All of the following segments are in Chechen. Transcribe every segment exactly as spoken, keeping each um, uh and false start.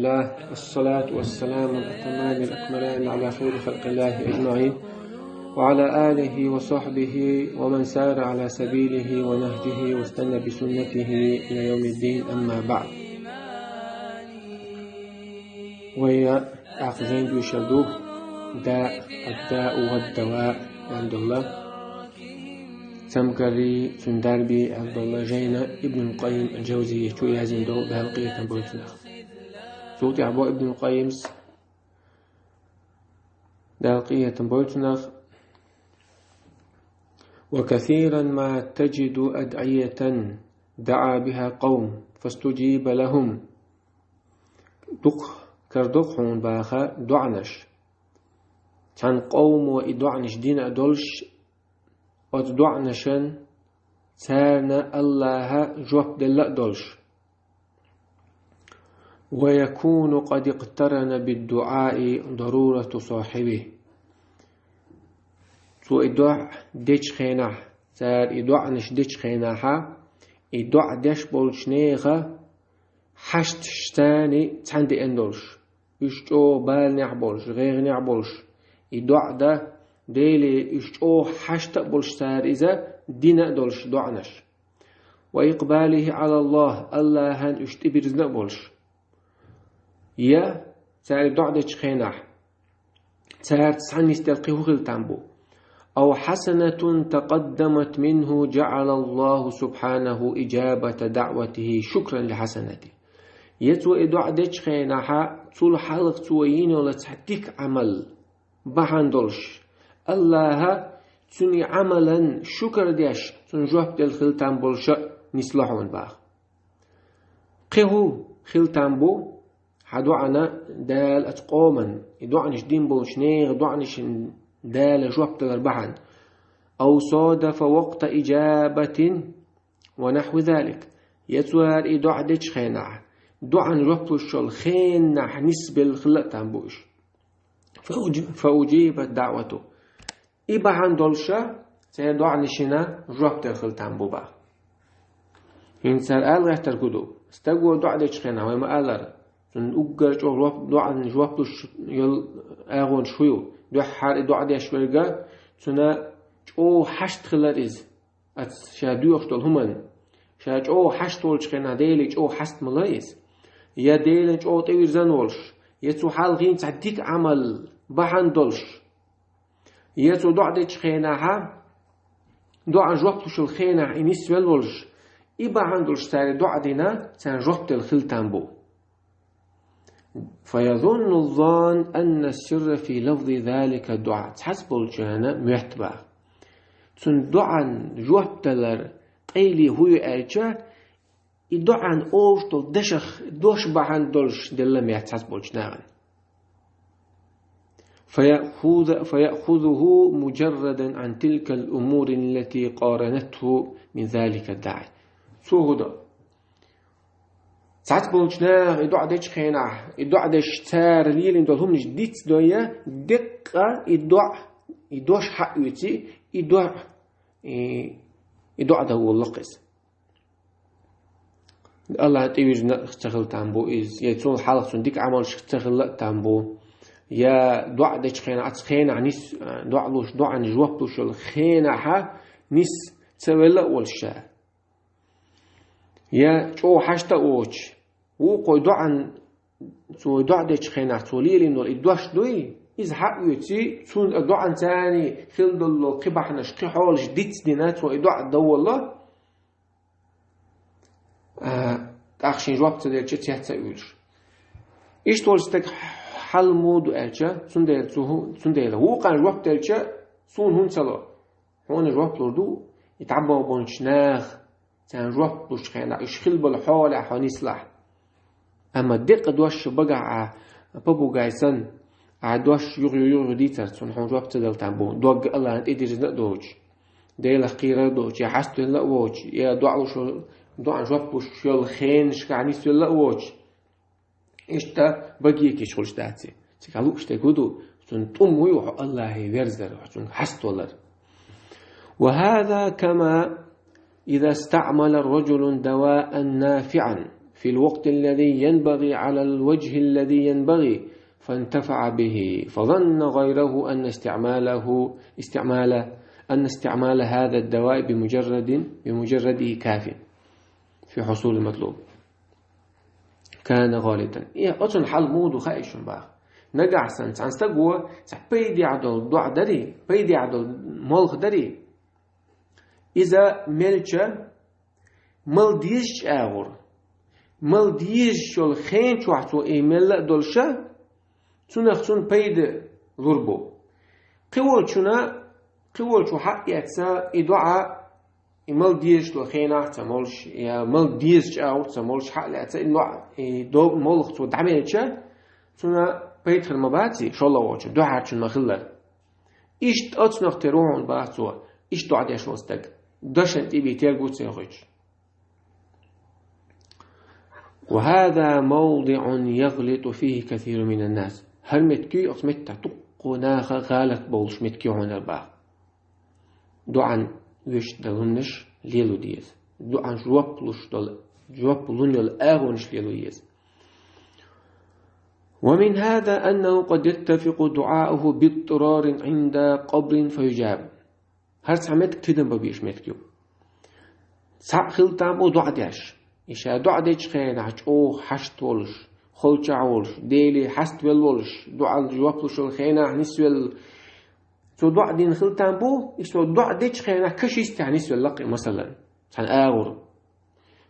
الحمد لله، والصلاة والسلام الأتمان الأكملان على خير خلق الله أجمعين، وعلى آله وصحبه ومن سار على سبيله ونهجه واستنى بسنته إلى يوم الدين، أما بعد. Вай тӀаккха зен дуьйцур ду да, الداء والدواء аьнна долу, цамгари, цуьнан дарби аьнна долу жайна Ибн Къаййим аль-Джавзийя чу яздина долу, Дала къинхетам бойла цунах. Цул тӀаьхьа боху Ибн Къаййимс, Дала къинхетам бойла цунах: وكثيرا ما تجد أدعية دعا بها قوم فاستجيب لهم. Дукха карадо хьуна боху доӀанаш. Цхьана къомо и доӀанаш дина а долуш, оцу доӀанашна царна АллахӀа жоп делла а долуш. ويكون قد اقترن بالدعاء ضرورة صاحبه. Цо и доӀа дечу хенахь, цара и доӀанаш дечу хенахьа, и доӀа деш болчу нехан хьашташ царна цхьаьна деана долуш, уьш чӀогӀа баланехь болуш, гӀайгӀанехь болуш, и доӀа дан Деле уьш чӀогӀа хьашта а болуш, цара иза дина а долуш доӀанаш. وإقباله على الله, АллахӀан уьш тӀебирзина а болуш. Я цара и доӀа дечу хенахь, цаьрца схьа нисделла кхин хӀун хила там бу? أو حسنة تقدمت منه جعل الله سبحانه إجابة دعوته شكرا لحسنته. Я цо и доӀа дечу хенахьа, цул хьалха цо йина йолу цхьа дика Ӏамал бахьана долуш, АллахӀа цуьнан и Ӏамалан шукар деш, цунна жоп делла хила там болуш а нисло хьуна боху. Кхин хӀун хила там бу? Хьан доӀана Дала оцу къоман, и доӀанаш дина болчу нехан доӀанашна Дала жоп далар бахьана. أو صادف وقت إجابة ونحو ذلك. Я цара и доӀа дечу хенахь, доӀан жоп луш йолу хенахь нисбелла хила а там бу уьш. فأج-، فأجيبت دعوته. И бахьана долуша церан доӀанашна жоп делла хила там бу боху. ХӀинца цара ала гӀертар хӀун ду? Стаго доӀа дечу хенахь, вай ма-аллара, цунна уггар чӀогӀа жоп, доӀан жоп луш йолу агӀонаш хӀун ю? Дуьххьара и доӀа деш верг, цунна чӀогӀа хьашт хилар иза. Аса ша доьхуш долу хӀуманна, ша чӀогӀа хьашт волчу хенахь, Деле чӀогӀа хьаста ма ло иза. Я Делан чӀогӀа тӀевирзина волуш, я цу хьалхийна цхьа дика Ӏамал бахьана долуш, я цо доӀа дечу хенахьа, доӀан жоп луш йолу хенахь и нисвелла волуш, и бахьана долуш цара и доӀа дина, царна жоп делла хила там бу. فيظن الظان أن السر في لفظ ذلك الدعاء. Цхьацца болчарна моьтту боху, цуьнан доӀан жоп далар къайле хӀун ю аьлча, и доӀан олуш долу дашах дош бахьана долуш делла моьтту цхьацца болчу нахана. فيأخذ-، فيأخذه مجردا عن تلك الأمور التي قارنته من ذلك الداعي. Цо хӀун до? Цхьацца болчу наха и доӀа дечу хенахь, и доӀа деш цара лелийна долу хӀуманаш дицдой, деккъа и доӀа, и дош хьаоьций, и доӀа, и, и доӀа дан воллакх иза. АллахӀан тӀевирзина ца хила там бу иза, я цунна хьалха цунна дика Ӏамалш ца хила а там бу, я доӀа дечу хенахь, оцу хенахь нис, доӀа луш, доӀан жоп луш йолу хенахьа нис ца велла а волуш ша. Я чӀогӀа хьашта а воцуш, вукхо и доӀан, цо и доӀа дечу хенахь, цо лелийна долу и дош дуй, иза хьаоьций, цунна а доӀанца царна хила долу кхин бахьанаш, кхин хьолаш дицдина, цо и доӀа дан волло, а, тӀаккха шен жоп ца делча, цец а уьйлуш. Иштта волчу стеган хьал муха ду аьлча, цундела цу хӀу-, цундела вукхарна жоп делча, суна хӀунда ца ло? Хьуна жоп лур ду, и дӀабохбанчу наха, царна жоп лучу хенахь, уьш хила болу хьолехь хьо нислахь. Амма деккъа дош багахь а, попугай санна, ахьа дош юха-юха дийцар, цунна хьуна жоп ца дала там бу, дог АллахӀан тӀедирзина а доцуш, Делах кхийрар а доцуш, я хьаставелла а воцуш, я доӀа луш йолу, доӀан жоп луш йолу хенашкахь нисвелла а воцуш. Иштта баге кийча хуьлуш дац и. Цига лууш дерг хӀун ду? Цуьнан тӀум хӀун ю, хьо АллахӀе верзар, хьо цуьнга хьаставалар. وهذا كما إذا استعمل رجل دواء نافعا في الوقت الذي ينبغي على الوجه الذي ينبغي، فانتفع به، فظن غيره أن استعماله استعمال أن استعمال هذا الدواء بمجرد بمجرده كاف في حصول المطلوب. كان غالطا. Э, оцун хьал муха ду хаьий шуна бах. Нагахь санна цхьан стага цхьа пайдехь долу доӀа дарий, пайдехь долу молха дарий, иза мелча мала дезачу агӀор, мала дезаш йолу хен чохь цо и мелла а долуша, цунах цунна пайда лур бу. Кхин волчунна, кхин волчо хьаъ эцна и доӀа, и мала дезаш долу хенахь а ца молуш, я мала дезачу агӀор ца молуш хьаъ лаьцна и доӀа, и до-, молха цо дӀамелча, цунна пайда хир ма баций, шолгӀа волчун, дуьхьарчун ма-хиллара. Иштта оцунах тера ву хьуна бах цо, иштта доӀа деш волу стаг. Дашан тӀе бен тергал ца хуьйцуш. وهذا موضع يغلط فيه كثير من الناس. ХӀара меттиг ю, оцу меттехь дуккха наха гӀалат бовлуш меттиг ю хьуна бах. ДоӀан вуьшта долу хӀуманаш лело деза. ДоӀан жоп луш долу, жоп лун йолу агӀонаш лело еза. ومن هذا أنه قد يتفق دعاؤه باضطرار عند قبر فيجاب. ХӀара цхьа меттиг тидам бан безаш меттиг ю. Цхьаъ хила там бу доӀа деш. И ша доӀа дечу хенахь чӀогӀа хьашт волуш, холчахь волуш, Деле хьаставелла волуш, доӀан жоп луш йолу хенахь нисвелла. Цо доӀа дина хила там бу, и цо доӀа дечу хенахь каш йистехь нисвелла лакхе, масалан, цхьана агӀор.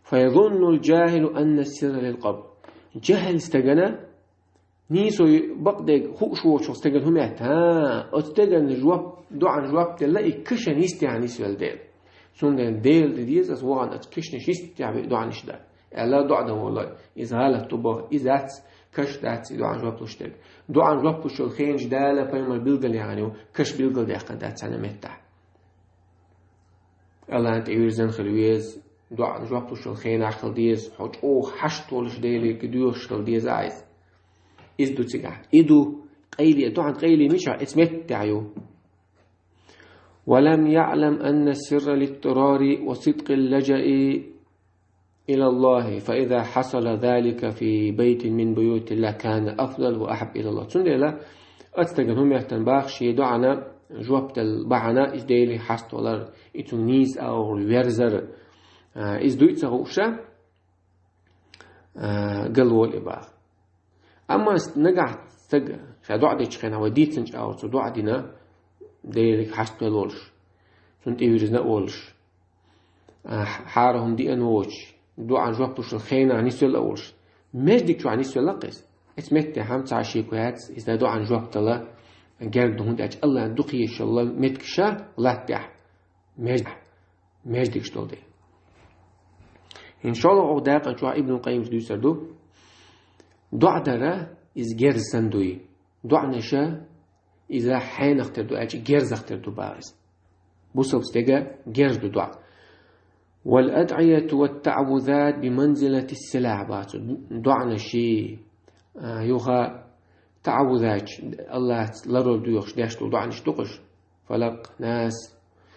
فيظن الجاهل أن السر للقبر. Жаьхьал стагана нийсо бакъдерг хууш воцуш стеган хӀума этта, хӀа, оцу стеган жоп, доӀан жоп делла, и кашан йистехь нисвелла дела. Цундела Дела де деза аса вахана оцу кашнаш йистехь бен доӀанаш дан, аьлла доӀа дан волу. Иза гӀалат ду боху, иза дац, каш дац и доӀан жоп луш дерг. ДоӀан жоп луш йолу хенаш Дала, пайхамар билгал яхана ю, каш билгал даьккхина дац цхьана меттехь. Аллахьан тӀе вирзина хила веза, доӀан жоп луш йолу хенахь хила деза, хьо чӀогӀа хьашт волуш Деле доьхуш хила деза айса. Иза ду цигахь. И ду къайле, доӀан къайле мичахь, эцу меттехь ю. ولم يعلم أن السر الاضطرار وصدق اللجأ إلى الله، فإذا حصل ذلك في بيت من بيوت الله كان أفضل وأحب إلى الله. Цундела оцу стеган хӀума эттан бах, шен доӀана жоп дала бахьана иза Деле хьаставалар, и цуьнга нийса агӀор верзар, а, иза дуй ца хууша, а, гал волу и бах. Амма нагахь стаг ша доӀа дечу хенахь вай дийцинчу агӀор цо доӀа дина, Деле хьаставелла волуш, цунна тӀе вирзина а волуш, а, хьара хӀума деана воцуш, доӀан жоп луш йолу хенахь нисвелла а волуш, маьждиг чохь нисвелла-кх иза. Эцу меттехь хӀума цхьа шеко яц, иза доӀан жоп дала герга ду, хӀунда аьлча Аллахьан дукха езаш йолу меттигаш латтехь маьждиг, маьждигаш долу де. ИншаАллахӀ, оха дакъан чохь Ибн Къаййимас дуьйцур ду. ДоӀа дара иза герз санна дуй. ДоӀанаша иза хьенах тера ду аьлча, герзах тера ду бах иза. Бусалба стеган герз ду доӀа. والأدعية والتعوذات بمنزلة السلاح бах цо. ДоӀанаши, а, юха таӀавузаташ, Аллахьца ларор доьхуш деш долу доӀанаш ду-кх уьш. Фалакъ, Нас.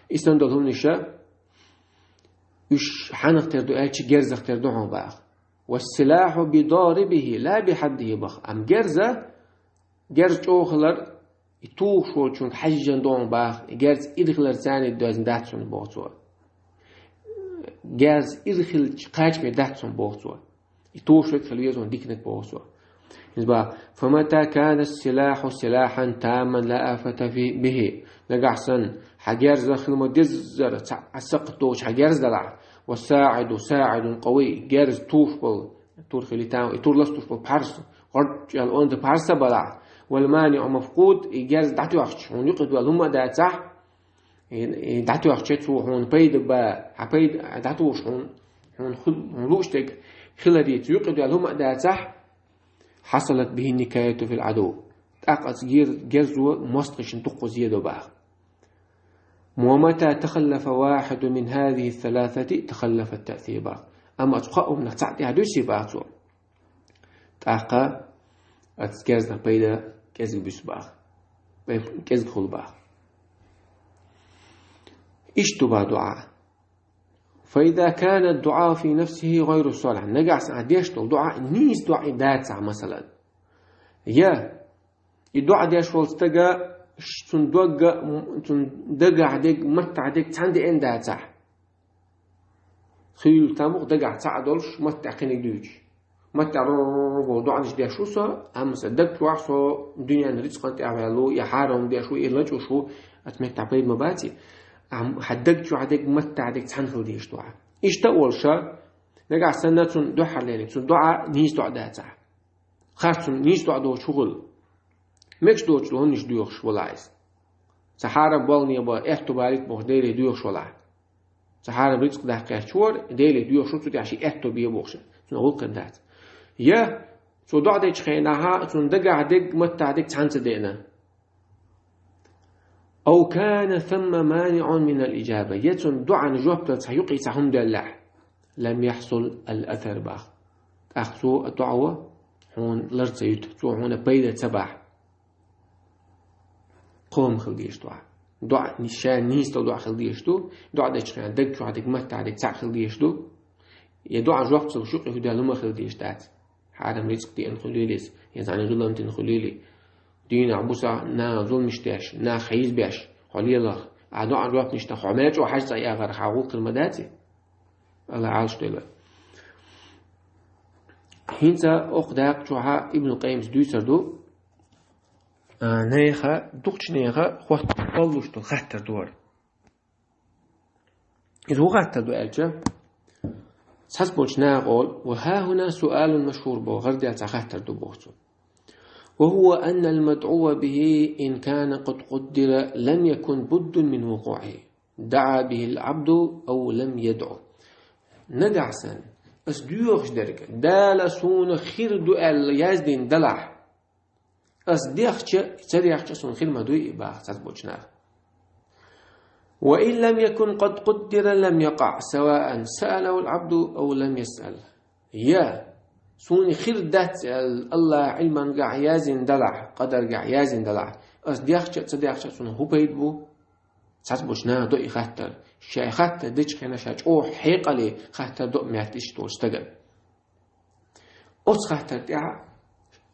И санна долу хӀуманаша, уьш хьенах тера ду аьлча, герзах тера ду хьуна бах. والسلاح بضاربه لا بحده бах. Амма герза, герз чӀогӀа хилар, и тухуш волчуьнга хьаьжжина ду хьуна бах, и герз ира хилар царна доьзна дац хьуна боху цо. Герз ира хилча кхачаме дац хьуна боху цо. И тухуш верг хила веза хьуна диканиг боху цо. Иза бах, فمتى كان السلاح سلاحا تاما لا آفة في، به. Нагахь санна, хьан герзах хила ма деззара, цхьа а сакхт доцуш хьан герз далахь, والساعد ساعد قوي, герз тухуш болу, тур хили там, и тур ластуш болу пхьарс, гӀорчӀел онда пхьарса балахь, والمانع مفقود, и герз дӀатоьхча, хьуна юкъа доьлла хӀума а дацахь, и, и дӀатоьхча цо хьуна пайда ба, хьан пайда дӀатухуш хьуна, хьуна ху-, хьуна лууш дерг хиларе цо юкъа доьлла хӀума а дацахь, حصلت به النكاية في العدو. ТӀаккха оцу гер-, герзо мостагӀчун дуккха зе до бах. ومتى تخلف واحد من هذه الثلاثة تخلف التأثير бах. Амма оцу кхаа хӀуманах цхьаъ тӀехь дуьсий бах цо, тӀаккха оцу герзах пайда кӀезиг буьсу бах. Пай-, кӀезиг хуьлу бах. Иштта ду бах доӀа. فإذا كان الدعاء في نفسه غير صالح. Нагахь санна деш долу доӀа нийса доӀа дацахь, масалан. Я и доӀа деш волу стага цуьнан догга, цуьнан дагахь дерг, маттахь дерг цхьаьна деана дацахь. Хуьлу тамукъ дагахь цхьаъ долуш, маттахь кхиниг дуьйцуш. Маттахь рор-рор-рор боху доӀанаш деш ву со, амма сан даг чохь со дуьненан рицкъан тӀехь ваьлла ву, я хьарам деш ву, я лачкъош ву, аса меттахь пайда ма бац и. Амма хьан даг чохь дерг, маттахь дерг цхьаьна хила дезаш ду хьан. Иштта а волуша, нагахь санна цунна дуьххьарлерниг, цунна доӀа нийса доӀа дацахь. Харцунна нийса доӀа доцуш хӀун хуьлу? Мегаш доцуш долу хӀуманаш доьхуш валахь иза. Сан хьарам болх бан аьтту балийта бохуш, Деле доьхуш валахь. Сан хьарам рицкъ даккха гӀерташ вара, Деле доьхуш ву, цу тӀехь шен аьтту бе бохуш, цунах гӀуллакх хир дац. Я цо доӀа дечу хенахь цунна дагахь дерг, маттахь дерг цхьаьна ца деана. أو كان ثم مانع من الإجابة. Я цунна доӀана жоп дала цхьа юкъе цхьа хӀума деллехь, لم يحصل الأثر боху. ТӀаккха цо а доӀа хьуна лар ца юьту, цо хьуна пайда ца боху. Кхо хӀума хила дезаш ду хьан. ДоӀа ша нийса долу доӀа хила дезаш ду, доӀа дечу хенахь даг чохь дерг, маттахь дерг цхьаъ хила дезаш ду. Я доӀана жоп ца луш юкъе хӀу даьлла хӀума хила дезаш дац. Хьарам рицкъ деана хуьлийла иза, я цхьана гӀуллам дина хуьлийла. Дийнахь, бусахь наха зуламаш деш, нах хьийзабеш, хьо лелахь, ахьа доӀана жоп ниш дан, хьо мел чӀогӀа хьажа цӀа ягӀар хьан гӀуллакх хир ма дац и? АллахӀ Ӏалашдойла. ХӀинца оцу дакъа чохь Ибн Къаййима дуьйцур ду, а, нехан, дукхачу нехан хӀоттам боллуш долу хаттар ду хӀара. Иза хӀун хаттар ду аьлча, цхьацца болчу наха олу: «وها هنا سؤال مشهور», боху, гӀарадаьлла цхьа хаттар ду боху цо. «وهو أن المدعو به إن كان قد قدر لم يكن بد من وقوعه، دعا به العبد أو لم يدع». Нагахь санна ас доьхуш дерг Дала суна хир ду аьлла яздина далахь, ас дехча а, ца дехча а суна хир ма дуй и, боху цхьацца болчу наха. «وإن لم يكن قد قدر لم يقع سواء سأله العبد أو لم يسأل». Я суна хир дац аьлла АллахӀан Ӏилмангахь яздина далахь, къадаргахь яздина далахь, ас дехча а, ца дехча а суна хӀун пайда бу? Цхьацца болчу наха до и хаттар. Шайн хаттар дечу хенахь ша чӀогӀа хьекъале хаттар до а моьтту иштта волчу стагана. Оцу хаттар тӀехь,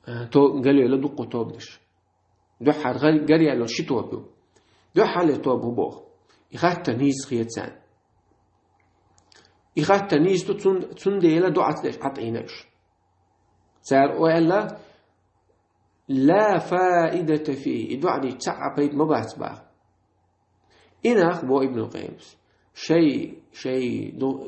э, то-, галъяьлла дуккха тобанаш. Дуьххьара гар-, гаръяьлла ши тоба ю. Дуьххьарлера тоба хӀун боху? И хаттар нийса хета царна. И хаттар нийса ду, цун-, цундела доӀа ца деш Ӏад Ӏийна уьш. Цара аьлла: «لا فائدة فيه», и доӀа дича цхьа а пайда ма бац, боху. И нах, боху Ибн Къаййима, шай, шай ду-,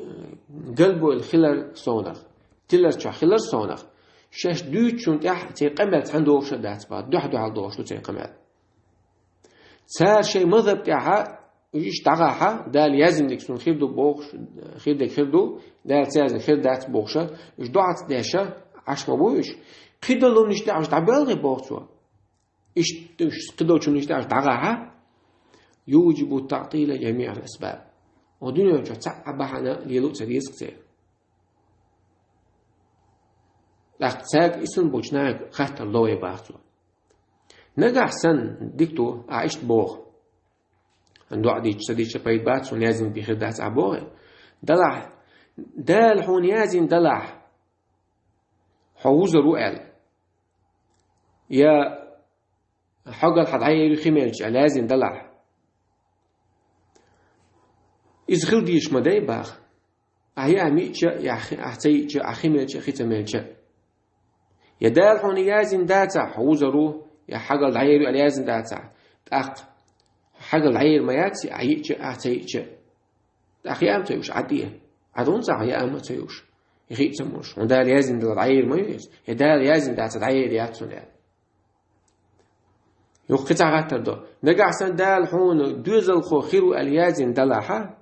галбевлла хилар совнах, тилар чохь хилар совнах, шаьш дуьйцучунна тӀехь церан къамел цхьаьна догӀуш а дац, боху, дуьхь-дуьхьал догӀуш ду церан къамел. Цара шайн мазхӀаб тӀехь уьш дӀагӀахь, Дала яздинарг суна хир ду бохуш, хир дерг хир ду, Дала ца яздинарг хир дац бохуш, уьш доӀа ца деш Ӏаш ма бу уьш. Кхидолу хӀуманаш тӀехь уьш дӀабоьлхий, боху цо. Иштта уьш кхидолчунна иштта аьлча дӀагӀахь, «يوجب تعطيل جميع الأسباب». О дуьнен чохь цхьа а бахьана лело а ца деза-кх церан. ТӀаккха цаьрга, исман болчу наха хаттар ло вай, боху цо. Нагахь санна дика ду, ахь иштта боху: «ДоӀа дича, ца дича пайда бац, суна яздина дерг хир дац», ахь боху. Далахь, Дала хьуна яздина далахь, хьо вузар ву аьлла, я хьогалла хьан дӀаер ю хи мелча аьлла яздина далахь, иза хила дезаш ма дай, боху. Ахь яа миъча а, я хи-, ахь ца йиъча а, ахь хи мелча а, хи ца мелча а. Я Дала хьуна яздина дацахь, хьо вузар ву, я хьогалла дӀаер ю аьлла яздина дацахь, тӀаккха хьогалла дӀаер ма яц и, ахь йиъча а, ахь ца йиъча а. ТӀаккха яа ма ца юуш Ӏад и? Ӏад хӀунда ца, яа ма ца юуш? И хи а ца молуш. Хьуна Дала яздина далахь дӀаер ма ю иза. Я Дала яздина дацахь, дӀаер яц хьуна аьлла. Юха кхин цхьа хаттар до. Нагахь санна Дала хьуна доьзалхо хир ву аьлла яздина далахь,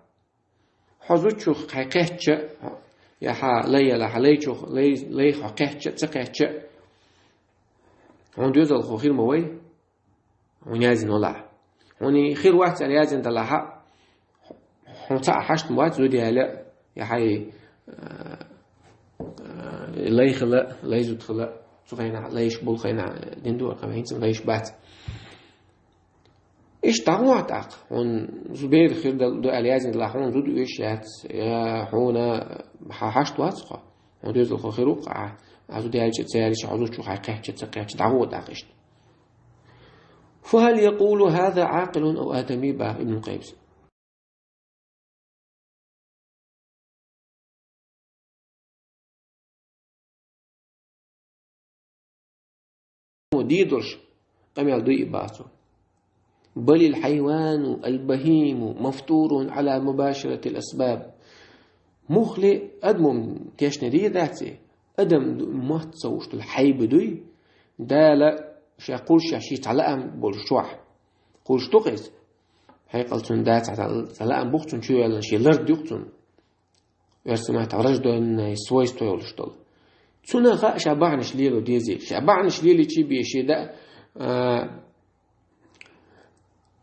хьо зудчух хьайн кхетча а, я хьан лай ялахь, хьан лайчух, лай, лайх хьо кхетча а, ца кхетча а, хьуна доьзалхо хир ма вай? Хьуна яздина валахь. Хьуна хир вац аьлла яздина далахь, хьуна цхьа а хьашт ма вац зуда яьлла, я хьайн, а, а, лай хила, лай зуда хила, цу хенахь лайш болу хенахь дина ду вай, хӀинца лайш бац. Иштта дӀагӀо тӀаккха, хьуна зуда бер хир дал-, ду аьлла яздина делахь, хьуна зуда оьшуш яц, я хьуна хьа-, хьашт вац хьо. Хьуна доьзалхо хир ву-кх, а, а зуда яьлча, ца яьлча, хьо зуда чу хьай кхаьчча, ца кхаьчча, дӀагӀо тӀаккха иштта. فهل يقول هذا عاقل أو آدمي؟ бах Ибн Къаййима. Дийдолуш къамел дуй и бах цо. بل الحيوان البهيم مفطور على مباشرة الأسباب. Муххале адамо тешна дийр дац и, адам ду-, мотт ца вуш долу хьайба дуй, Дала ша кхуллуш шен цхьа лаам болуш чохь. Кхуллуш ду-кх иза. Хьекъал цунна дац, цхьа лаам бу-кх цунна чу йоьллина, шен лард ю-кх цунна. Оьрсийн маттахь врождённое свойство йолуш долу. Цунах хаьа ша бахьанаш лело дезий. Ша бахьанаш лелийча бен шен дан, а,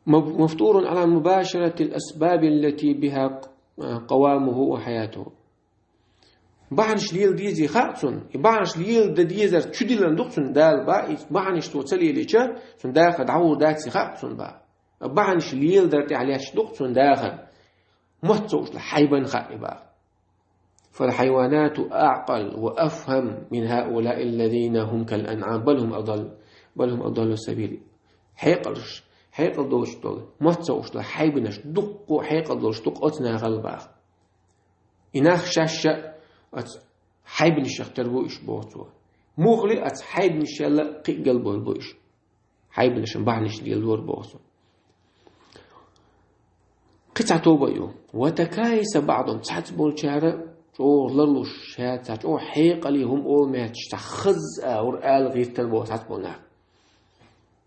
مفطور على مباشرة الأسباب التي بها قوامه وحياته. Бахьанаш лела дезий хаьа цунна. И бахьанаш лела дан дезар чудиллина ду-кх цунна Дала бах, и бахьанаш цо ца лелийча, цунна дахар дӀагӀур дац и хаьа цунна бах. Бахьанаш леладар тӀехь лаьтташ ду-кх цунна дахар. Мотт ца вуш долу хьайбан хаьа и бах. فالحيوانات أعقل وأفهم من هؤلاء الذين هم كالأنعام بل هم أضل، بل هم أضل سبيلا. Хьекъалш, хьекъал долуш долу, мотт ца вуш долу хьайбанаш дуккха хьекъал долуш ду-кх оцу нахал бах. И нах шаьш а оцу хьайбанашех тера бу уьш боху цо. Муххале оцу хьайбанашел а кхин а галбевлла бу уьш. Хьайбанашна бахьанаш лелор боху цо. Кхин цхьа тоба ю. وتكاسل بعضهم, цхьацца болчара чӀогӀа ларлуш, ша цхьа чӀогӀа хьекъале хӀума олу моьттуш, цхьа хаза а ур ала гӀиртар боху цхьацца болу нах.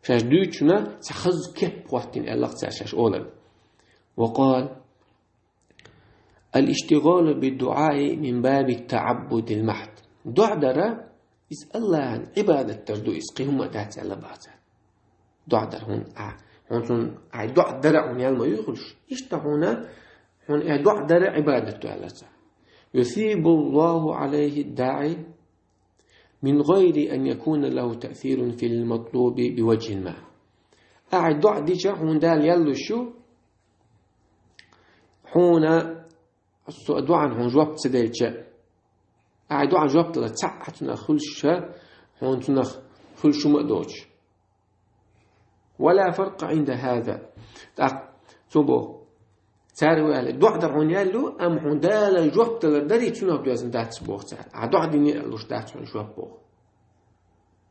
Шаьш дуьйцучунна цхьа хаза кеп хӀоттийна аьлла-кх цара шаьш олар. وقال: الاشتغال بالدعاء من باب التعبد المحض. ДоӀа дар, иза АллахӀан Ӏибадат дар ду, иза кхин хӀума а дац аьлла бах цара. ДоӀа дар хьуна, а, хьуна цунна, ай, доӀа дар хьуна ял ма ю хуьлуш. Иштта хьуна, хьуна э доӀа дар Ӏибадат ду аьлла цара. يثيب الله عليه الداعي من غير أن يكون له تأثير في المطلوب بوجه ما. Ахьа доӀа дича хьуна Дала ял луш ю, хьуна цу доӀан хьуна жоп ца делча, ахьа доӀан жоп дала цхьаъ а цунах хуьлуш ша, хьуна цунах хуьлуш хӀума а доцуш. ولا فرق عند هذا. ТӀаккха цо боху. Цара ву аьлла, доӀа дар хьуна ял ю, амма хьуна Дала жоп далар дарий, цунах доьзна дац боху цара. Ахьа доӀа дина а луш дац хьуна жоп боху.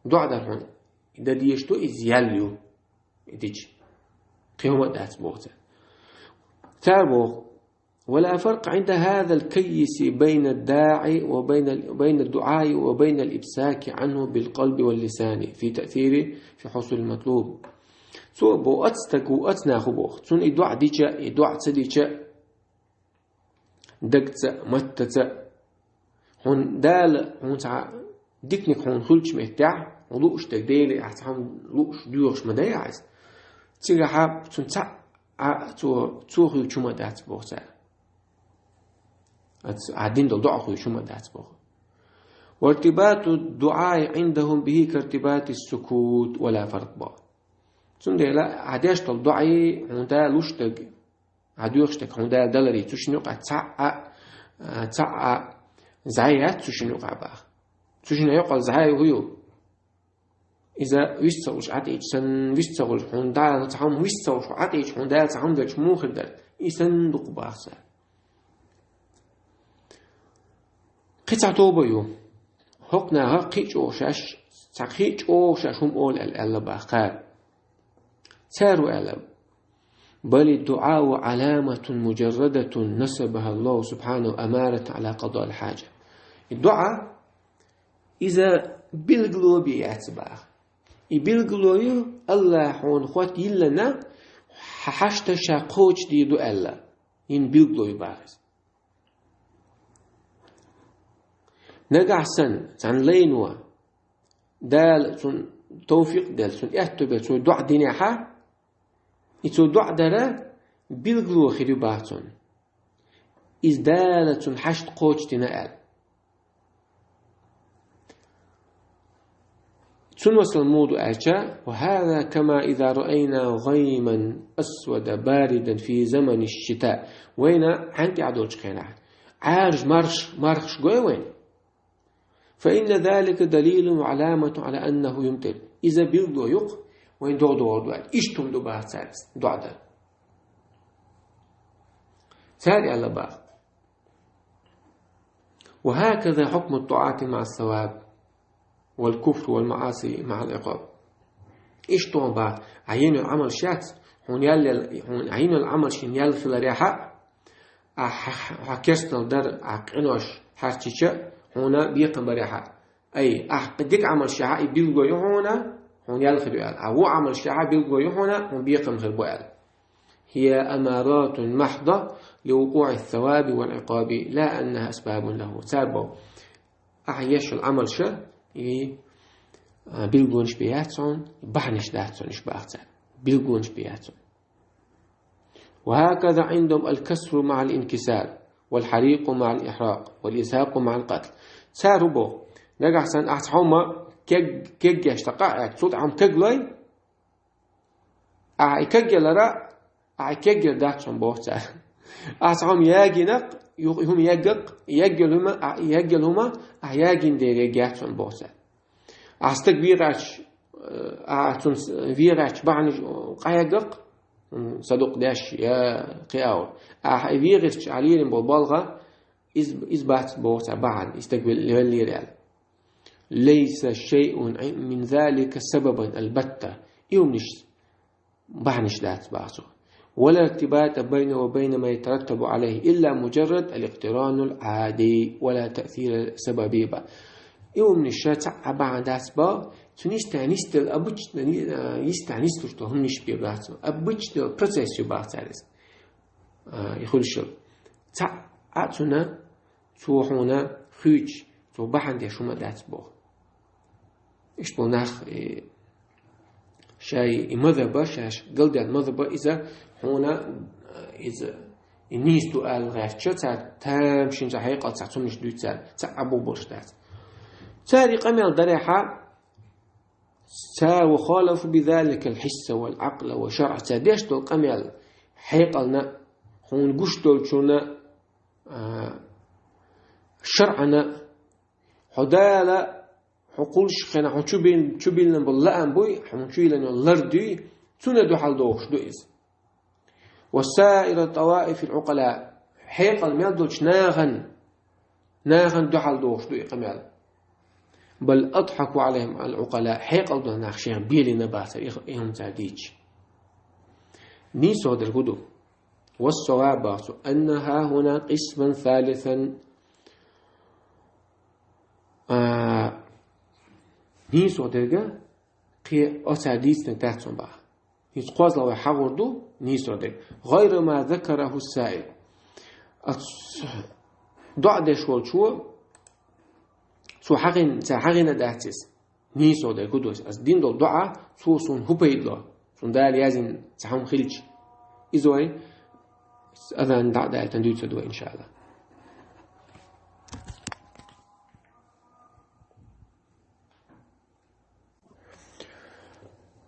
ДоӀа дар хьуна и дан дезаш ду, иза ял ю. И дича. Кхин хӀума а дац боху цара. Цара боху. ولا فرق عند هذا الكيس بين الداعي وبين ال-، بين الدعاء وبين الإمساك عنه بالقلب واللسان في تأثير في حصول المطلوب. Цо бо оцу стаг ву, оцу нах ву боху. Цунна и доӀа дича, и доӀа ца дича, дагца, маттаца. Хьуна Дала, хьуна цхьа диканиг хьуна хуьлучу меттехь, хьуна лууш дерг Деле ахь цхьа хӀума лууш, доьхуш ма дай ахь иза. Цигахьа цунна цхьаъ а цо, цо хуьйцуш хӀума дац боху цара. Ац-, ахьа дина долу доӀа хуьйцуш хӀума дац боху. وارتباط الدعاء عندهم به كارتباط السكوت ولا فرق بقى. Цундела ахьа деш долу доӀа, хьуна Дала луш дерг, ахьа доьхуш дерг хьуна Дала даларий, цу шинна юкъахь цхьаъ а, цхьаъ а зӀе яц цу шинна юкъахь баха. Цу шинна юкъахь зӀе хӀун ю? Иза вист ца хуьлуш Ӏа тӀе ича санна, вист ца хуьлуш, хьуна Дала цхьа хӀума вист ца хуьлуш Ӏа тӀе ича, хьуна Дала цхьа хӀума делча муха хир дара. И санна дукха баха цара. Кхин цхьа тоба ю. ХӀокху наха кхин а чӀогӀа шаьш, цхьа кхин а чӀогӀа шаьш хӀума олу аьлла, аьлла баха кхара. Цара ву аьлла: بل الدعاء علامة مجردة نصبها الله سبحانه أمارة على قضاء الحاجة. И доӀа, иза билгало бен яц баха. И билгало ю, АллахӀа хьуна хотта йиллина, хьан хьашта ша кхочушдийр ду аьлла. Йина билгало ю баха иза. Нагахь санна, цхьана лайно, Дала цунна товфикъ делла, цунна аьтто белла, цо доӀа динехьа, и цо доӀа дара билгало хир ю баха цунна. Иза Дала цунна хьашта кхочушдина аьлла. Цун масал муха ду аьлча, وهذا كما إذا رأينا غيما أسودا باردا في زمن الشتاء. Вайна хьанкъ долчу хенахь, Ӏаьржа марш, мархаш гой вайна. فإن ذلك دليل وعلامة على أنه يمطر. Иза билгало ю-кх, вайна догӀа догӀур ду аьлла. Иштта хӀума ду боху цара, доӀа дар. Цара аьлла боху. وهكذا حكم الطاعة مع الثواب والكفر والمعاصي مع العقاب. Иштта хӀума боху, Ӏа йина йолу Ӏамалш яц, хьуна ял-, хьуна Ӏа йина йолу Ӏамалш хьуна ял хиларехь а, Ахь, хьан керстанал дар, ахь къинош хьарчича, хьуна бекхам барехьа. Ай, ахь дика Ӏамалш яхьа, и билгало ю хьуна, хьуна ял хир ю аьлла. Ахь ву Ӏамалш яхьа, билгало ю хьуна, хьуна бекхам хир бу аьлла. هي أمارات محضة لوقوع الثواب والعقاب، لا أنها أسباب له. Цара боху, ахь еш йолу Ӏамалша, и, а, билгалонаш бен яц хьуна, бахьанаш дац хьуна, иш боху цара. Билгалонаш бен яц хьуна. وهكذا عندهم الكسر مع الانكسار، والحريق مع الإحراق، والإزهاق مع القتل. Цара хӀун боху? Нагахь санна ахь цхьа хӀума кег-, кегъеш тӀаккха а, цул тӀаьхьа хӀума кеглой, ахь и кегъялара, ахь и кегъяр дац хьуна боху цара. Ахь цхьа хӀума ягийна-кх, ю-, хӀума ягга-кх, ягъйолу хӀума, ахь ягъйолу хӀума, ахь ягийна дерг яц хьуна боху цара. Ахь стаг вегӀаьчча, э, ахь цунна с-, вегӀаьчча бахьанаш, э, къахьегга-кх, м, садукъ деш я кхин агӀор. Ахь и вегӀирча ахь лелийна болу болх, иза, иза бац боху цара бахьана, и стаг вел-, веллера аьлла. ليس شيء من ذلك سببا البتة. И хӀуманаш бахьанаш дац боху цо. ولا ارتباط بينه وبين ما يترتب عليه إلا مجرد الاقتران العادي ولا تأثير سببي بقى. И хӀуманаш цхьа а бахьана дац боху, цуьнан йистехь нисделла, обычно, а, йистехь нислуш долу хӀуманаш бен боху цо. Обычно процесс ю боху цара иза. А, и хуьлуш йолу. Цхьа а цуьнан Цо хьуна хуьйцуш, цо бахьана деш хӀума дац боху. Иштта болу нах, и, шайн и мазхӀаба, шаьш галдаьлла мазхӀаба иза хьуна, иза, и нийса ду аьлла гӀертача, цара тамашийна цхьа хьекъал цхьа цуннаш дуьйцу цара, цхьа а бу болуш дац. Цара и къамел дарехьа, цара وخالفوا بذلك الحس والعقل والشرع, цара деш долу къамел хьекъална, хьуна гуш долчунна, а, шаръана, хьо Дала, хьо кхуллуш хенахь, хьо чу бин-, чу биллина болу лаам буй, хьуна чу йиллина йолу лар дуй, цунна дуьхьал дохуш ду иза. وسائر طوائف العقلاء, хьекъал мел долчу нахана, нахана дуьхьал дохуш ду и къамел. بل أضحكوا عليهم العقلاء, хьекъал долу нах шех белина бацара, и, и хӀума цара дийцча. Нийсо дерг хӀун ду? والصواب боху цо, أن ها هنا قسما ثالثا. А, нийсо дерг кхин оцара дийцинарг дац хьуна боху. ХӀинца кхозлагӀа вай хьахор ду нийсо дерг. غير ما ذكره السائل. Ас доӀа деш волчо, цо хьахийна, цара хьахийна дац иза. Нийсо дерг хӀун ду, ас дина долу доӀа, цо суна хӀун пайда ло, суна Дала яздина цхьа хӀума хилча. Иза вай азан дӀа а даьлла дуьйцур ду вай, иншаАллахӀ.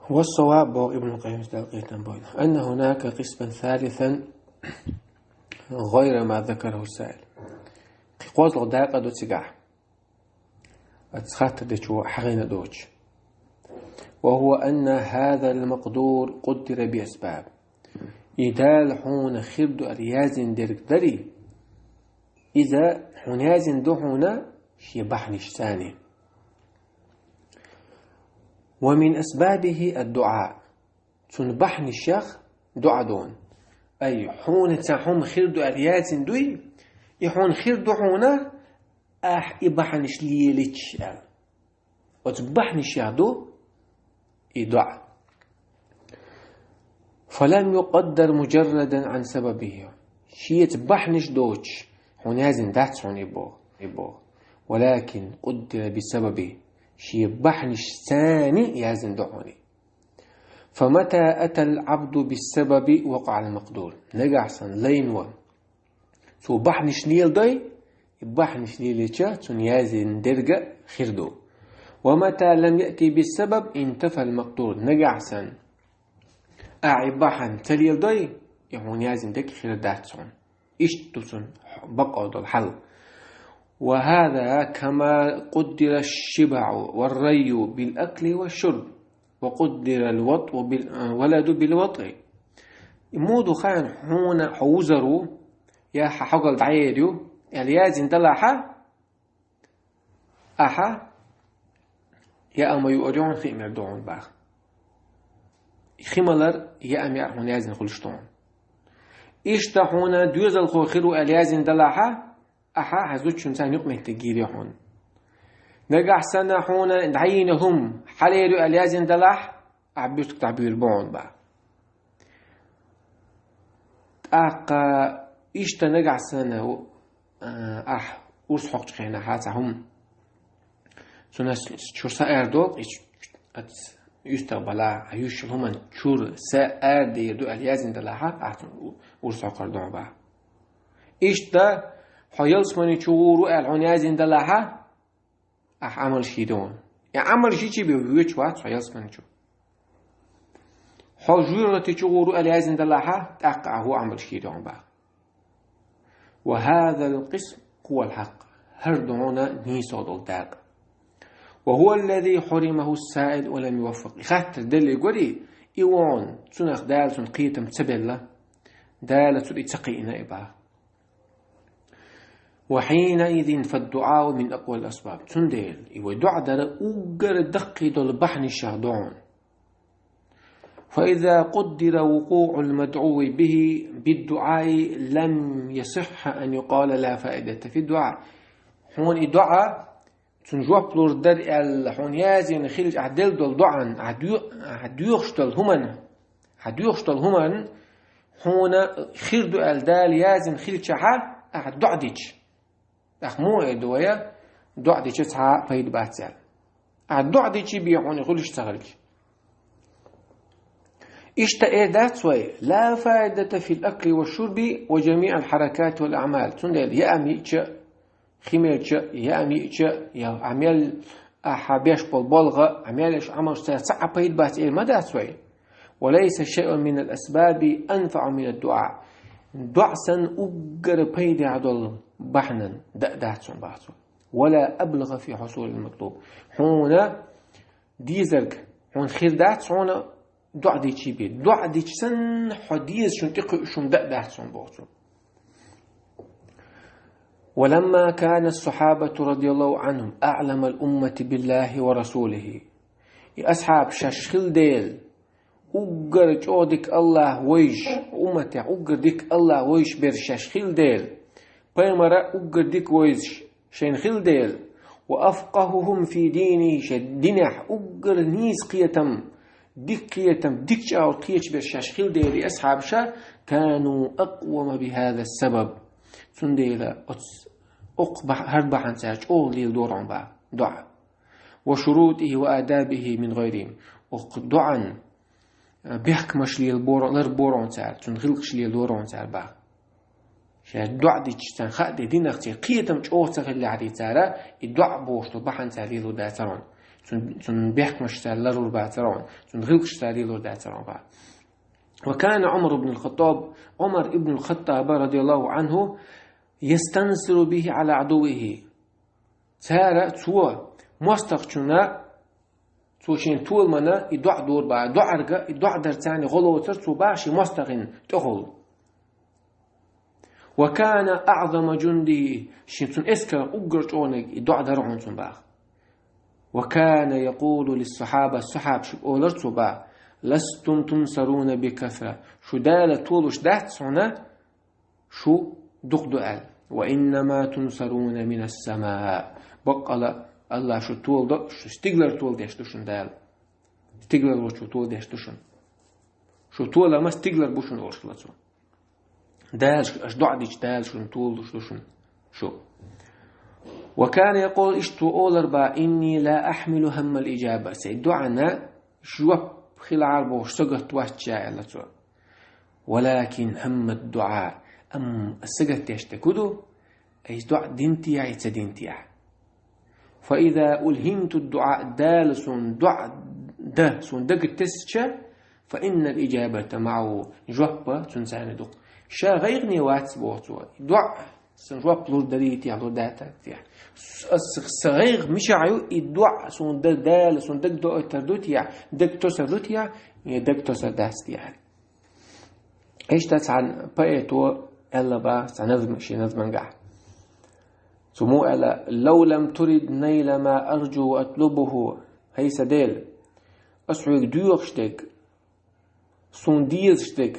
والصواب, боху Ибн Къаййима, Дала къинхетам бойла, أن هناك قسما ثالثا غير ما ذكره السائل. Кхин кхозлагӀа дакъа ду цигахь, оцу хаттар дечо хьахийна доцуш. وهو أن هذا المقدور قدر بأسباب. И Дала хьуна хир ду аьлла яздина дерг дарий, иза хьуна яздина ду хьуна шен бахьанашца. ومن أسبابه الدعاء. Цуьнан бахьанашех доӀа ду. Ай, хьуна цхьа хӀума хир ду аьлла яздина дуй, и хьуна хир ду хьуна, ахь и бахьанаш лелийча аьлла. Оцу бахьанашех ду и доӀа. فلم يقدر مجردا عن سببه. Шеца бахьанаш доцуш хьуна яздина дац хьуна и боху, и боху. ولكن قدر بسببه. Шен бахьанашца яздина ду хьуна. فمتى أتى العبد بالسبب وقع المقدور. Нагахь санна лайно цо бахьанаш леладой, и бахьанаш лелийча, цунна яздина дерг хир ду. ومتى لم يأت بالسبب انتفى المقدور. Нагахь санна ахь и бахьана ца леладой, и хьуна яздина дерг хир дац хьуна. Иштта ду цун бакъо долу хьал. وهذا كما قدر الشبع والري بالأكل والشرب، وقدر الوطء بال-، الولد بالوطء. Муха ду хаьа хьуна хьо вузар ву, я хьан хьогалла дӀаер ю, аьлла яздина далахь, ахьа яа ма юур ю хьуна, хи а мер ду хьуна боху. Хи малар, яа мер хьуна яздина хуьлуш ду хьуна. Иштта хьуна доьзалхо хир ву аьлла яздина далахь, ахьа хьан зудчуьнца юкъаметтиг гийр ю хьуна. Нагахь санна хьуна дӀайийна хӀума хьалер ю аьлла яздина далахь, ахьа буьртиг дӀабуьйр бу хьуна боху. ТӀаккха иштта нагахь санна, а, ахь урс хьокхучу хенахь цхьа хӀума, цунах чуьра са арадоккху, и чу-, ац-, уьстагӀ балахь, хьан юьсуш йолу хӀуманна чуьра са арадийр ду аьлла яздина далахь, ахьа цунах урс хьокхур ду хьуна боху. Иштта хьо ялсамани чу гӀур ву аьлла хьуна яздина далахь, ахьа Ӏамалш йийр ю хьуна. И Ӏамалш йича бен воьдуш вац хьо ялсамани чу. Хьо жоьжахати чу гӀур ву аьлла яздина далахь, тӀаккха ахьа хӀун Ӏамалш йийр ю хьуна боху. وهذا القسم هو الحق. ХӀара ду хьуна нийсо долу дакъа. وهو الذي حرمه السائل ولم يوفق. И хаттар делларг вара, и вон, цунах Дала цунна кхетам ца белла, Дала цунна и ца кхиъна и боху. وحينئذ فالدعاء من أقوى الأسباب. Цундела и вай доӀа дар уггар даккхий долу бахьанашех ду хьуна. فإذا قدر وقوع المدعو به بالدعاء لم يصح أن يقال لا فائدة في الدعاء. Хьуна и доӀа, цунна жоп лур дара аьлла, хьуна яздина хилча, ахьа делла долу доӀанна, ахьа доь-, ахьа доьхуш долу хӀуманна, ахьа доьхуш долу хӀуманна хьуна хир ду аьлла Дала яздина хилчахьа, ахьа доӀа дича. ТӀаккха муха эр ду вай, доӀа дича цхьа а пайда бац аьлла? Ахьа доӀа дича бен хьуна хуьлуш ца хилча. Иштта эр дац вай: لا فائدة في الأكل والشرب وجميع الحركات والأعمال. Цундела яа миъча, хи мелча, яа миъча, я ахьа мел ахьа беш болу болх, ахьа мел еш Ӏамалш цара цхьа а пайда бац эр ма дац вай. وليس شيء من الأسباب أنفع من الدعاء. ДоӀа санна уггар пайдехь долу бахьана дан а дац хьуна боху цо. ولا أبلغ في حصول المطلوب. Хьуна дезарг хьуна хир дац хьуна доӀа дича бен. ДоӀа дича санна хьо дезачунна тӀекхуьуш хӀума дан а дац хьуна боху цо. ولما كان الصحابة رضي الله عنهم أعلم الأمة بالله ورسوله. И асхьабаш шаьш хилла дела, уггар чӀогӀа дика АллахӀ вевзаш, умматехь уггар дика АллахӀ вевзаш берш шаьш хилла дела, пайхамар а уггар дика вевзаш шайна хилла дела, وأفقههم في دينه, шайн динехь уггар нийса кхетам, дика кхетам, дика чӀагӀо кхеташ берш шаьш хилла дела и асхьабаш, كانوا أقوم بهذا السبب. Цундела оцу, окху бах-, хӀара бахьана цара чӀогӀа леладора хьуна боху доӀа. وشروطه وآدابه من غيرهم. Окху доӀан, а, бехкамаш лелабора-, ларбора хьуна цара, цуьнан гӀиллакхаш лелора хьуна цара боху. Шаьш доӀа дича царна хаа де динах церан кхетам чӀогӀа ца хиллехь а цара, и доӀа бохуш долу бахьана цара лелор дацара хьуна. Цуьнан, цуьнан бехкамаш цара ларбора бацара хьуна, цуьнан гӀиллакхаш цара лелор дацара хьуна боху. وكان عمر بن الخطاب, Ӏумар ибн ал-Хаттаба, رضي الله عنه, يستنصر به على عدوه. Цара цо мостагӀчунна, цо шен толамна и доӀа дора боху, доӀарга, и доӀа дарца гӀо лоцура цо боху шен мостагӀийн тӀехула. وكان أعظم جنده, шен цуьнан эскарх уггар чӀогӀаниг и доӀа дара хьуна цуьнан боху. وكان يقول للصحابة, сахьабашка олура цо боху: لستم تنصرون بكثرة, шу Дала толуш дац хьуна, шу дукха ду аьлла. وإنما تنصرون من السماء. Баккъала АллахӀа шу толадо, шу стигалара толадеш ду шуна Дала. Стигалара волчо толадеш ду шуна. Шу толам стигалара бу шуна олуш хилла цо. Дала ш-, аша доӀа дича, Дала шуна толуш ду шуна шу. وكان يقول, иштта цо олура боху: إني لا أحمل هم الإجابة. Сайн доӀана жоп хилахьара бохуш сагатта вац ша, аьлла цо. ولكن هم الدعاء. Амма ас сагатдеш дерг хӀун ду? Ас доӀа дина техьа, я ца дина техьа? فإذا ألهمت الدعاء, Дала суна доӀа да суна дага тесча, فإن الإجابة معه, жоп цунца цхьана ду. Ша гӀайгӀане вац, боху цо. ДоӀа сан жоп лур дарий те, лур дацар те. Ас, сан гӀайгӀа мичахь ю, и доӀа суна да, Дала суна дага доуьйтур ду те, дага тосур ду те, я дага тосур дац те. Иштта цхьана поэто аьлла бах цхьа назма, шен назмангахь. Цо мо аьлла: لو لم ترد نيل ما أرجو وأطلبه, хӀай сан Дела, ас хьоьга доьхуш дерг, суна дезаш дерг,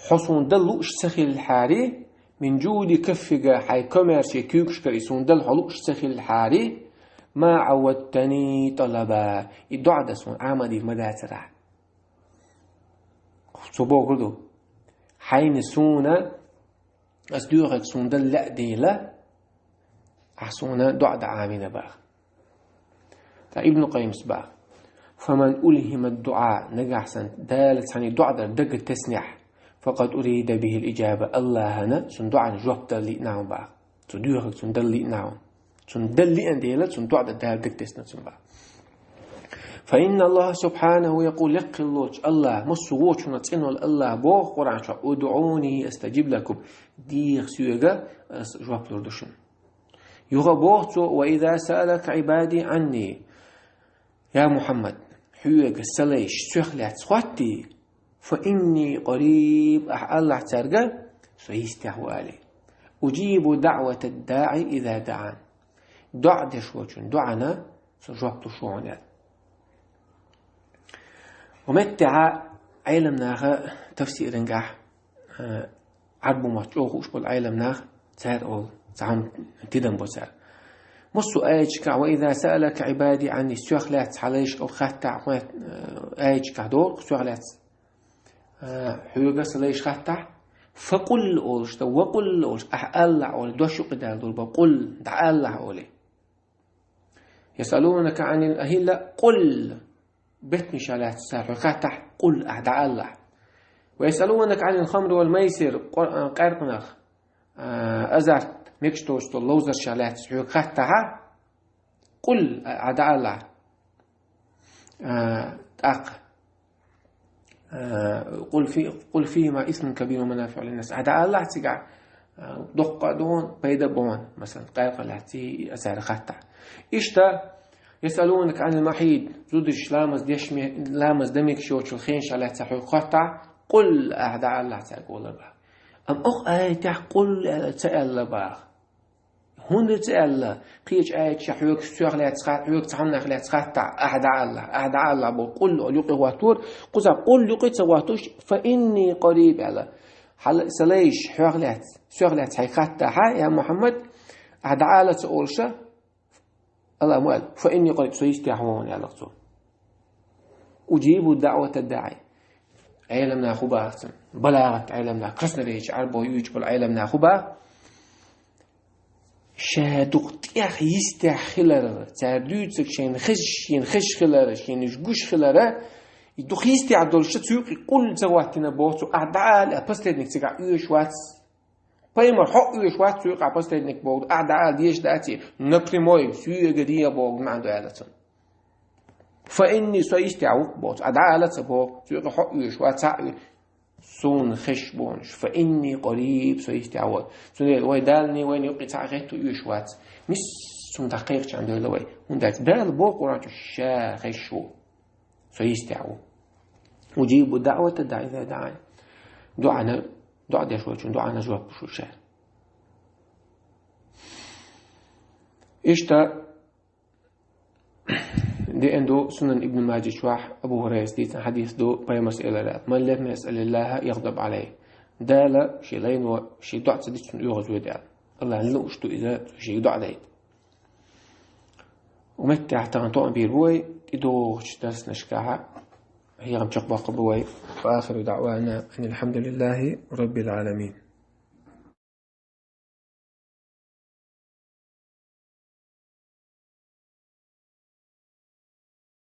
хьо суна дан лууш ца хилахьара, من جود كفك, хьайн комаьрша куьйгашкара и суна дала хьо лууш ца хилахьара, ما عودتني طلبا, и доӀа дан суна Ӏамадийр ма дацара. Цо бохург ду: хьайна суна ас доьхург суна дала лаьа дела, ахь суна доӀа дан Ӏамийна бах. ТӀаккха Ибн Къаййимас бах: فمن ألهم الدعاء, нагахь санна Дала цхьанна доӀа дар дага теснехь, فقد أريد به الإجابة, АллахӀана цуьнан доӀана жоп дала лиъна ван бах. Цо доьхург цунна дала лиъна ван. Цунна дала лиъна дела, цунна доӀа дан Дала дага тесна цунна бах. فإن الله سبحانه يقول, яккхий волчу АллахӀа, массо а вочунах цӀена волу АллахӀа боху Къуръан чохь: ادعوني أستجب لكم, деха соьга, ас жоп лур ду шуна. Юха боху цо: وإذا سألك عبادي عني, я Мухьаммад, хьоьга сан лайш соьх лаьцна хоттий, فإني قريب, ахь алахь цаьрга, со йистехь ву алий. أجيب دعوة الداع إذا دعان. ДоӀа деш волчун доӀана со жоп луш ву хьуна аьлла. Ва меттехьа Ӏеламнаха тафсирангахь, а, Ӏарбу мохь чӀогӀа хууш болу Ӏеламнах, цара олу, цхьа хьуна тидам бо цара. Массо а аятчикахь: وإذا سألك عبادي عني, соьх лаьцна хьан лайш хаттахь, хьуна, а, аятчикахь догӀу, соьх лаьцна, а, хьоьга сан лайш хаттахь, فقل олуш дан, وقل олуш, ахь алахь олий, дош юкъа далур бан, قل, дӀаалахь олий. يسألونك عن الأهلة قل, беттанаш лаьцна цара хьоьга хаттахь, قل, ахь дӀаалахь. ويسألونك عن الخمر والميسر, къо-, а, къаьркъанах, а, азарт, мегаш доцуш долу ловзаршах лаьцна хьоьга хаттахь, قل, а, ахь дӀаалахь. А, тӀаккха, а, قل في-, قل فيهما إثم كبير ومنافع للناس. Ахь дӀаалахь цигахь, а, доккха а ду хьуна, пайда а бу хьуна, масалан, къаьркъа лаьцна и азар хаттахь. Иштта, يسألونك عن المحيض, зудчуьнца ламаз деш ме-, ламаз дан мегаш йоцучу хенашах лаьцна хьоьга хаттахь, قل, ахь дӀаалахь цаьрга олур бах. Амма оха аятехь قل аьлла ца аьлла бах. ХӀунда ца аьлла, кхечу аятехь хьоьга соьх лаьцна ха-, хьоьга цхьа хӀуманах лаьцна хаттахь, ахь дӀаалахь, ахь дӀаалахь боху, قل олу юкъа хӀоттор, кхузахь قل юкъа ца хӀоттуш, فإني قريب аьлла. Хьан ла-, сан лайш хьоьх лаьцна, соьх лаьцна хьайга хаттахь, я Мухьаммад, ахь дӀаала ца олуша, Алла ма аьлла, فإني قريب, со йистехь ву хьуна аьлла цо. أجيب دعوة الداع. Ӏеламнах хӀун бах цунна? БалагӀат Ӏеламнах, красноречие, Ӏарбой юьйцуш болу Ӏеламнах хӀун бах? Ша дукха тӀех йистехь хилар, цара дуьйцург шайна хезаш, шена хезаш хилар, шена уьш гуш хилар, и дукха йистехь долуш цу юкъе قل ца хӀоттийна боху цо, ахь дӀаала, а последник цигахь оьшуш вац. Пайхамар хьо а оьшуш вац цу юкъахь последник бохург, ахь дӀаала дезаш дац и, напрямой, соьга де бохург маьӀна ду аьлла цунна. فإني, со йистехь ву боху цо, ахь дӀаала ца боху, цу юкъахь хьо а оьшуш вац, цхьа а оь-, суна хезаш бохуш, فإني قريب, со йистехь ву. Цундела вай Далла, вайна юкъе цхьа а гӀетто оьшуш вац. Мис цунна дӀакхайкхачарна дойла вай. ХӀунда аьлча Дала боху Къуръан чу, ша хезаш ву. Со йистехь ву. أجيب دعوة الداع إذا دعان. ДоӀана, доӀа деш волчун доӀана жоп луш ву ша. Иштта деана ду Сунан Ибн Маджа чохь Абу ХӀурайрас дийцина хьадис ду, пайхамарс элира: من لم يسأل الله يغضب عليه. Дала шен лайно шен доӀа ца дича, цунна оьгӀаз воьду аьлла. Аллахьна лууш ду иза, цо шега доӀа дайта. Ва меттехь тахана тоам бийр бу вай, тӀедогӀучу дарснашкахь хьехам чекхбоккхур бу вай. وآخر دعوانا أن الحمد لله رب العالمين.